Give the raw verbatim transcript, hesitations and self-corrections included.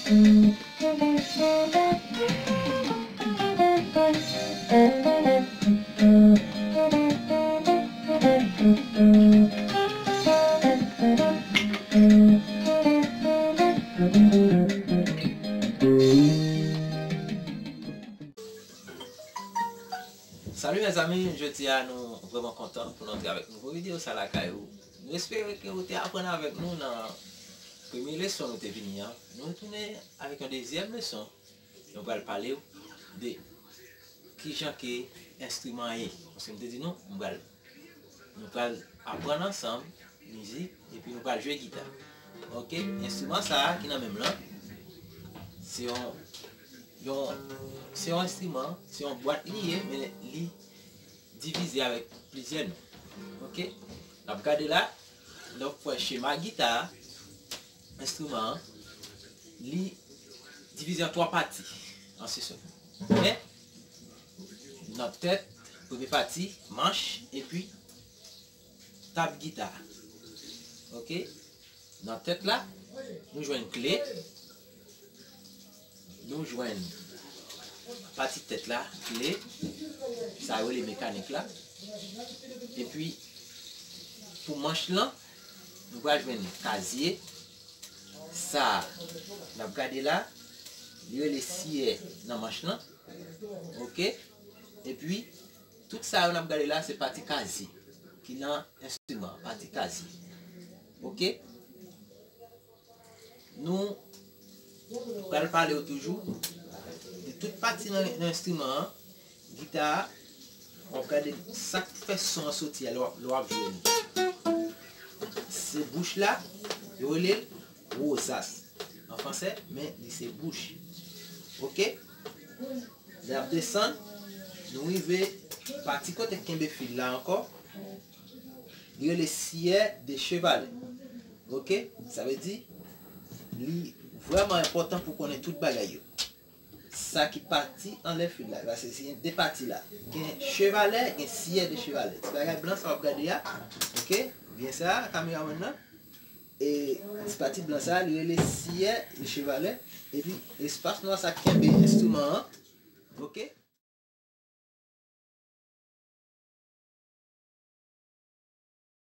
Salut mezanmi, jodi a nou vrèman kontan pou n antre avèk nouvo videyo sa lakay ou. Nou espere ke ou te aprann avèk nou nan premye leson nou te vini an. Nou retounen avèk yon dezyèm leson. Nou pral pale w de kijan ke enstriman ye. Paske m te di nou, m pral, nou pral aprann ansanm mizik, epi nou pral jwe gita. Oke, enstriman sa a ki nan men m lan, se yon, yon, se yon enstriman, se yon bwat li ye, men li divize avèk plizyè non. Oke? N ap gade la, lè w fè chema gita a, enstriman an, li divize an twa pati, an se sòt. Men, nan tèt, premye pati, manch, epi tab gita. Oke? Nan tèt la, nou jwenn kle, nou jwenn pati tèt la, kle, sa yo rele mekanik la. Epi, pou manch lan, nou pral jwenn kazye, sa n ap gade la, li rele siyè nan manch lan. Oke? Epi, tout sa yo n ap gade la, se pati kazye ki nan enstriman, pati kazye. Oke? Nou pral pale w toujou de tout pati nan, nan enstriman an, gita a, w ap gade sa k fè son an soti a lè w ap, lè w ap jwe li. Se bouch la, yo rele l rozas an fransè, men li se bouch. Oke? Lè n ap desann, nou rive pati kote k kenbe fil la ankò. Li rele siyè de chevalè. Oke? Sa vle di, li vrèman enpòtan pou konnen tout bagay yo. Sa ki pati anlè fil la, paske se de pati la. Gen chevalè, gen siyè de chevalè. Ti bagay blan sa w ap gade a, oke? Byen sa, kameramàn nan. E ti pati blan sa, li rele siyè de chevalè. Epi espas nwa sa kenbe enstriman an,